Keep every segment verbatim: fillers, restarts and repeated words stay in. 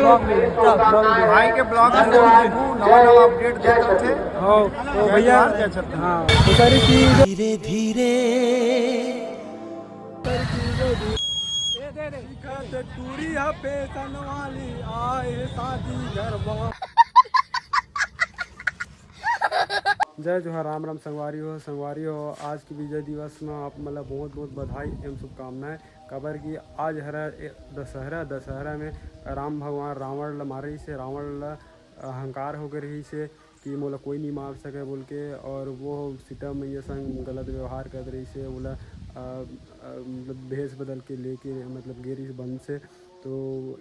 भाई के ब्लॉग में नवा नवा अपडेट देत रथे। हाँ, तो जय भैया, जोहार, जय छत्तीसगढ़। हाँ, तो सारी चीज धीरे धीरे। टूरी हा फैशन वाली आए शादी घर। जय जोहार, राम राम संगवारी हो। संगवारी हो, आज के विजय दिवस में आप मन ला बहुत बहुत बधाई एवं शुभकामनाएं। काबर कि आज हरा ए-, दशहरा, दशहरा में राम भगवान रावण ला मारे से, रावण ला अहंकार हो गए रहिस हे कि मोला कोई नहीं मार सके बोल के, और वो सीता मैया संग गलत व्यवहार करत रहिस हे, ओला अ, अ, मतलब भेष बदल के लेके मतलब गे रहिस वन से। तो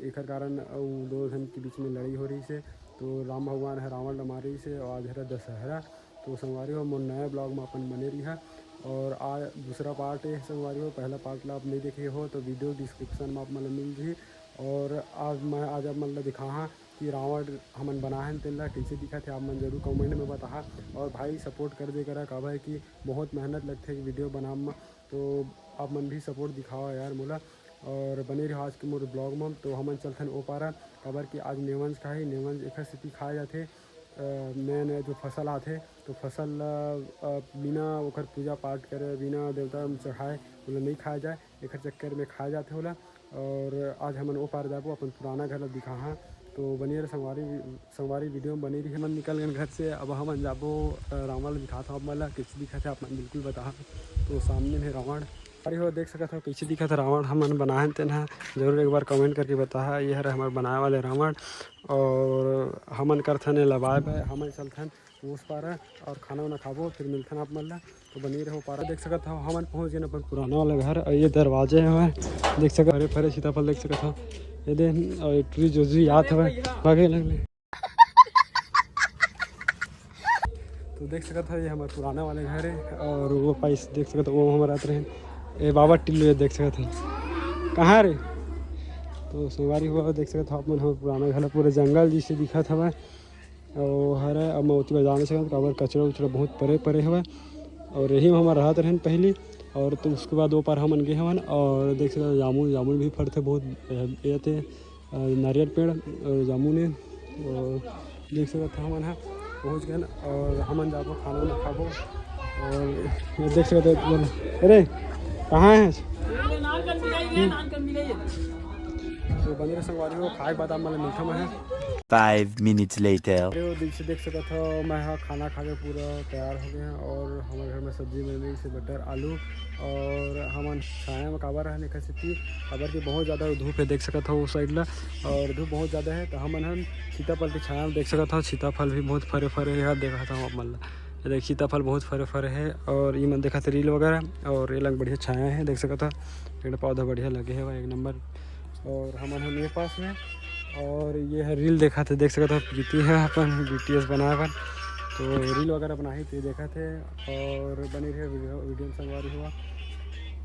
एकर कारण वो दो झन के बीच में लड़ाई हो रहिस हे। तो राम भगवान ह रावण ला मारे रहिस हे और आज हरा दशहरा। तो संगवारी हो, मोर नया ब्लॉग में अपन बने रहिहा। और आज दूसरा पार्ट है संगवारी हो, पहला पार्ट ला आप नहीं देखे हो तो वीडियो डिस्क्रिप्शन में आप मन ला मिल जही। और आज मैं, आज आप मन ला दिखाहा कि रावण हमन बनाए हन तेन ला कइसे दिखत हे, आप मन जरूर कमेंट में बताहा। और भाई सपोर्ट कर दे करा, काबर कि बहुत मेहनत लगथे वीडियो बनाब में, तो आप मन भी सपोर्ट दिखावा यार मोला। और बने रहो आज के मोर ब्लॉग में। तो हमन चलथन ओ पारा, काबर कि आज नेवंज का ही, नेवंज एखर सेती खाए जाथे। अ, नया नया जो फसल आथे तो फसल ला, अ, बिना ओकर पूजा पाठ करे, बिना देवता में चढ़ाए ओला नहीं खाया जाए, एखर चक्कर में खाए जाथे ओला। और आज हमन ओ पार जाबो, अपन पुराना घर ला दिखाहा। तो बने रहे संगवारी, संगवारी वीडियो में बने रही। हमन निकल गए घर से, अब हमन जाबो, अ, रावण ला दिखात हूँ आप मन ला, कैसे दिखत हे आप मन बिल्कुल बताहा। तो सामने में रावण, अरे हो देख सकत हो कैसे दिखत हे रावण, हमन बनाए हन तेन ह, जरूर एक बार कमेंट करके बताहा। ये हरे हमर बनाए वाले रावण, और हमन करथन एला बाय बाय, हमन चलथन उस पारा और खाना वाना खाबो, फिर मिलथन आप मन ला। तो बने रहो पारा। देख सकत हो हमन पहुंच गए अपन पुराना वाला घर, और ये दरवाजे हैं हमारे, देख सकत, हरे भरे सीताफल देख सकत हो, ये दे, और ये टूरी जो जुई आत हवे, भागे लगले। तो देख सकत हो ये हमारे पुराना वाले घर है, और वो पाइस देख सकत हो वो हमारे आते रहे, ये बाबा टिल्लू ये देख सकत हो, कहाँ रे? तो संगवारी हो देख सकत हो आप मन, हमारे पुराना घर पूरा जंगल जैसे दिखत हवे। अउ हरे, अब मैं ओती बर जा नइ सकत, काबर कचरा उचरा बहुत परे परे हवय। अउ यही में हमर रहत रहन पहिली, अउ तो उसके बाद ओ पार हमन गे हवन, अउ देख सकत हव जामुन, जामुन भी फरथे बहुत, अ, ए ते, अ, नारियल पेड़, अ, जामुन हे, अउ देख सकत हव हमन ह पहुँच गए, अउ हमन जाबो खाना वाना खाबो, अउ ये देख सकत हव, अरे कहाँ है? तो बने रहो संगवारी हो, खाए के बाद आप मन ला मिलथन मैं ह। Five minutes later. अरे, वो देख, देख सकत हो, मैं ह खाना खा के पूरा तैयार हो गए हैं और हमारे घर में सब्जी बन रही से मटर आलू, और हमन छाया में काबर रहने का सेती, काबर कि बहुत ज़्यादा धूप है, देख सकत हो उस साइड ला, और धूप बहुत ज़्यादा है, तो हमन हम सीताफल के छाया में देख सकत हो, सीताफल भी बहुत फरे फरे है, देखा था आप मन ला। ये देख, सीताफल बहुत फरे फरे है, और ये मन देखा थे रील वगैरह, और ये लंग बढ़िया छाया है, देख सकत हो, पेड़ पौधा बढ़िया लगे है एक नंबर। और हमन हम ये पास में, और ये है रील देखा थे, देख सकत हो प्रीति है अपन बीटीएस बनाए बर, तो रील वगैरह बनाही तो ये देखा थे। और बने रहे वीडियो, वीडियो में संगवारी हुआ,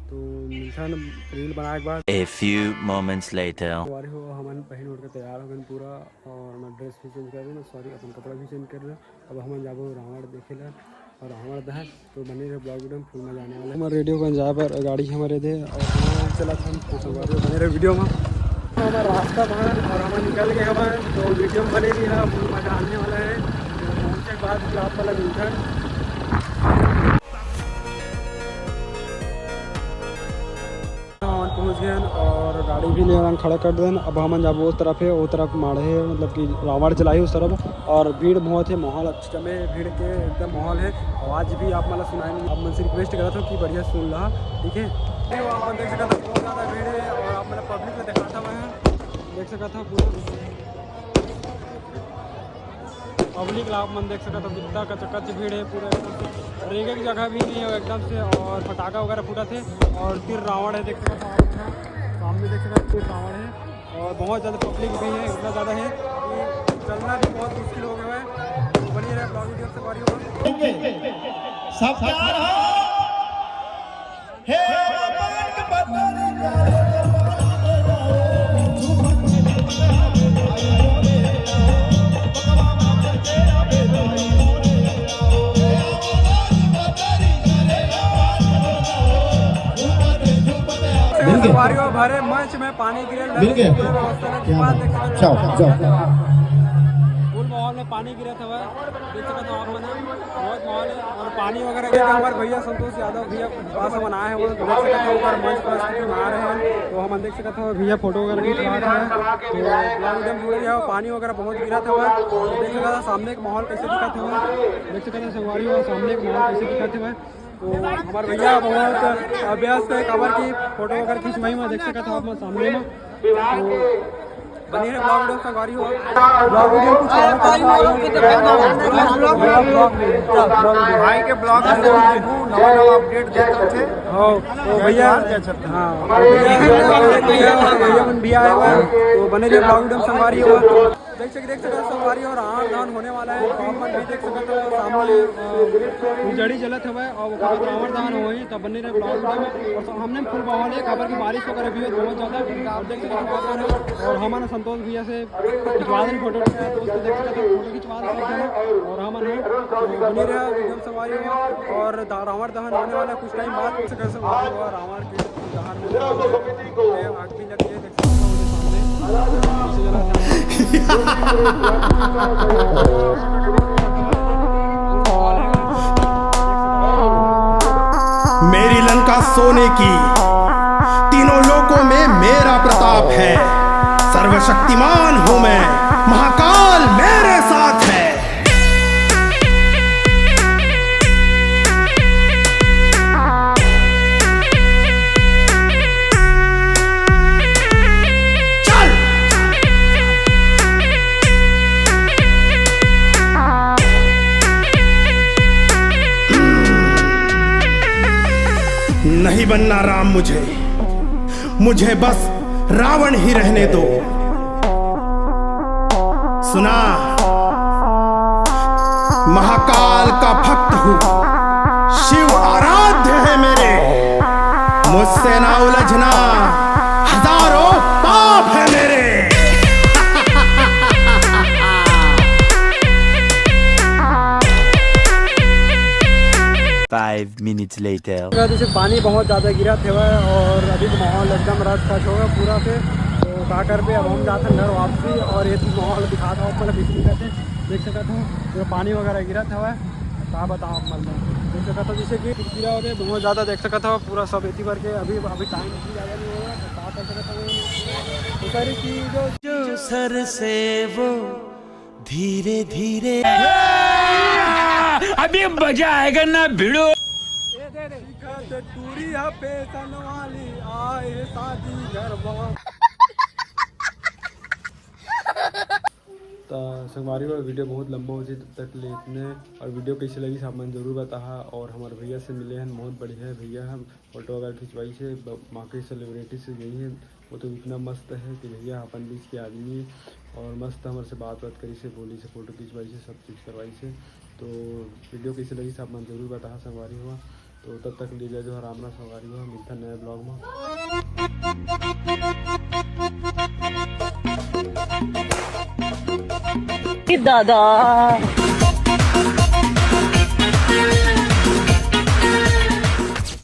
तो मिलता है रील बनाए के बाद। A few moments later. संगवारी हुआ, हमन पहन उठ के तैयार हो गए पूरा, और मैं ड्रेस भी चेंज कर रहे हैं, सॉरी, अपन कपड़ा भी चेंज कर रहे हैं। अब हमन जाबो रावण देखे ला, और रावण दहन तो बने रहे ब्लॉग वीडियो में, फुल मजा आने वाला है। हमर रेडियो गंज जाए बर गाड़ी हमर दे, और हमन चलत हन, तो संगवारी बने रहे वीडियो में। हमर रास्ता बहन और हमन निकल गए हवन, तो वीडियो में बने रही, फुल मजा आने वाला है। तो पहुंचे के बाद फिर आप वाला मिलता है। हमन पहुंच गए हन और गाड़ी भी ले खड़ा कर देन। अब हमन जाबो उस तरफ है, वो तरफ माढ़े, मतलब कि रावण चलाई उस तरफ, और भीड़ बहुत है, माहौल अच्छा जमे भीड़ के एकदम माहौल है। आवाज़ भी आप मन ला सुनाए नहीं, आप मन से रिक्वेस्ट करत हो कि बढ़िया सुन ला, ठीक है। आप मन देख सकत हो बहुत ज़्यादा भीड़ है और आप मन ला पब्लिक ला दिखाता हुआ है, देख सकत हो पूरा पब्लिक ला आप मन देख सकत हो, कितना कचकच भीड़ है पूरा एकदम से, रेंगे की जगह भी नहीं है एकदम से, और फटाका वगैरह फूटत हे, और तीर रावण है, देख सकत हो आप मन, सामने देख सकत हो तीर रावण है, और बहुत ज़्यादा पब्लिक भी है, इतना ज़्यादा है कि चलना भी बहुत मुश्किल हो गया है। बनी रहे ब्लॉग वीडियो से, बारी होगा। सब तैयार हो? हे भगवान के पता नहीं क्या संगवारी हो, अरे, मंच में पानी गिरे, मिल गया? पूरा व्यवस्था के क्या बाद बात? देख सकत जाओ, हव। जाओ। फुल माहौल में पानी गिरत हवय, देख सकत हव आप मन ह, बहुत माहौल है। और पानी वगैरह के हमारे भैया संतोष यादव भैया पास हमन आए हैं, वो देख सकत हव ऊपर मंच पर स्थिति बना रहे हैं, तो हमन देख सकत हव भैया फोटो वगैरह खिंचवा रहे हैं। तो ब्लॉग एकदम जुड़े रहो, पानी वगैरह बहुत गिरत हवय, तो देख सकत हव सामने एक माहौल कैसे दिखत हवय, देख सकत हव संगवारी हो सामने एक माहौल कैसे दिखत हवय। तो हमारे भैया बहुत अभ्यस्त है, काबर की फोटो वगैरह खिंचवाई में देख सकत हव आप मन सामने में। तो बने रहे ब्लॉग वीडियो संगवारी हो। ब्लॉग वीडियो कुछ और भाई के ब्लॉग में नवा नवा अपडेट देते थे। हाँ, तो भैया, जय छत्तीसगढ़। हाँ, भैया, भैया, भैया मन भी आए हुए हैं, तो बने रहे ब्लॉग वीडियो संगवारी हो। देख सक-, देख सकत हव संगवारी हो रावण दहन होने वाला है, तो आप मन भी देख सकत हव सामने, अ, फुलझड़ी जलत हवय और ओकर बाद रावण दहन होही, त बने रहे ब्लॉग वीडियो में। और हमने फुल माहौल है, काबर की बारिश वगैरह भी है बहुत ज़्यादा, आप देख सकत हव आप मन। और हमन संतोष भैया से खिंचवा देन फोटो, दोस्त देख सकत हव फोटो खिंचवा देन सब झन। और हमन है, तो बने रहे वीडियो में संगवारी हो और दा-, रावण दहन होने वाला है कुछ टाइम बाद, देख सकत हव संगवारी हो रावण के दहन में आग भी लग गई है, देख सकत हव। मेरी लंका सोने की, तीनों लोकों में मेरा प्रताप है। सर्वशक्तिमान हूँ मैं, महाकाल मेरे साथ है। चल। नहीं बनना राम मुझे, मुझे बस रावण ही रहने दो। सुना, महाकाल का भक्त हूँ, शिव आराध्य है मेरे, मुझसे ना उलझना, हजारों पाप है मेरे। Five minutes later. जैसे पानी बहुत ज़्यादा गिरत हवय और अभी तो माहौल एकदम रच कच होगा पूरा से। तो का करबे, अब हम जाथन घर वापसी और ये तो माहौल दिखात हव आप मन ला, बिजली का देख सकत हव, पूरा पानी वगैरह गिरत हवय। का बताओ आप मन ला, देख सकत हव जैसे कि गिरा हो गया बहुत ज़्यादा, देख सकत हव पूरा सब एती भर के। अभी, अभी टाइम भी ज़्यादा नहीं होगा, तो का कर सकत हव, तो सारी चीज़ों जो सर से वो धीरे धीरे। अभी मजा आएगा ना भिड़ो। शिखर से टूरी है फैशन वाली, आए शादी घर में। त संगवारी हो, वीडियो बहुत लंबा हो जाए, तब तक ले इतने। और वीडियो कैसे लगी, आप मन जरूर बताहा। और हमारे भैया से मिले हैं, बहुत बढ़िया है भैया, हम फोटो वगैरह खिंचवाई से, ब-, बाकी सेलिब्रिटी से यही है। वो तो इतना मस्त है कि भैया अपन बीच के आदमी है और मस्त हमर से बात बात करी से, बोली से, फोटो खिंचवाई से, सब चीज़ करवाई से। तो वीडियो कैसे लगी, सब मन जरूर बताहा संगवारी हो। तो तब तक ले जय जोहार, राम राम संगवारी हो, मिलता नया ब्लॉग में। दादा।